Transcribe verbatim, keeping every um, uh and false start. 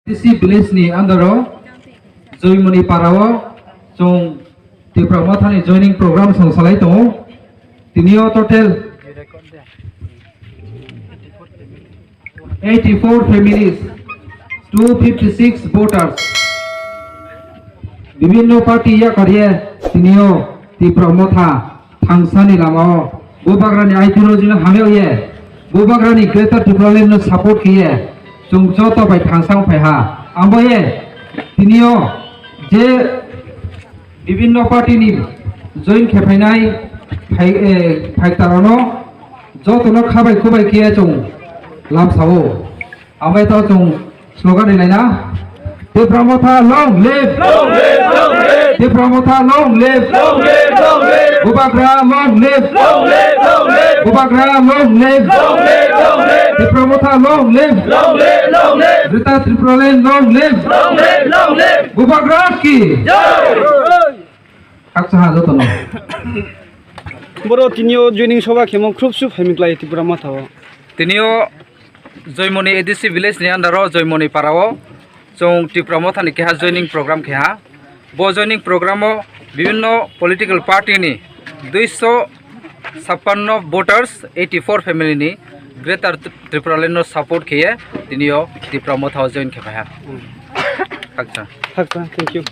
T C village ni under o Joymoni para o chwng Tipra Motha ni joining program chwng salai tongo. Tini o total eighty-four families, two fifty-six voters, bibinno party yakar ye tini o Tipra Motha thangsani lama o Bubagrani ideology no hamya ye, Bubagrani Greater Tipraland no support khe ye chwng joto bai thangsa wng phai ha. Abo ye tini o je bibinno party ni join khe phainai phai, eh, phaiktarano jotono khabai khubai khe chwng lamsao. Amai to chwng slogan ni laina, Tipra Motha long live! Long live, long live! Tipra Motha long live! Long live, long live! Bubagra long live! Long live, long live! Bubagra long live! Long live, long live! Tipra Motha long live! Long live, long live! Greater Tipraland long live! Long live, long live! Bubagra ki! Jai! Hakcha ha jotono. Boro tini o joining soba khemo khrup su phaimik lai Tipra Motha o. Tini o Joymoni A D C village ni under o Joymoni para o chwng Tipra Motha ni keha joining program khe ha. Bo joining program o bibinno political party ni duiso sappanno voters, eighty-four family ni Greater Tipraland no support khe ye tini o Tipra Motha o join khe phai ha. Hakcha. Hakcha, thank you.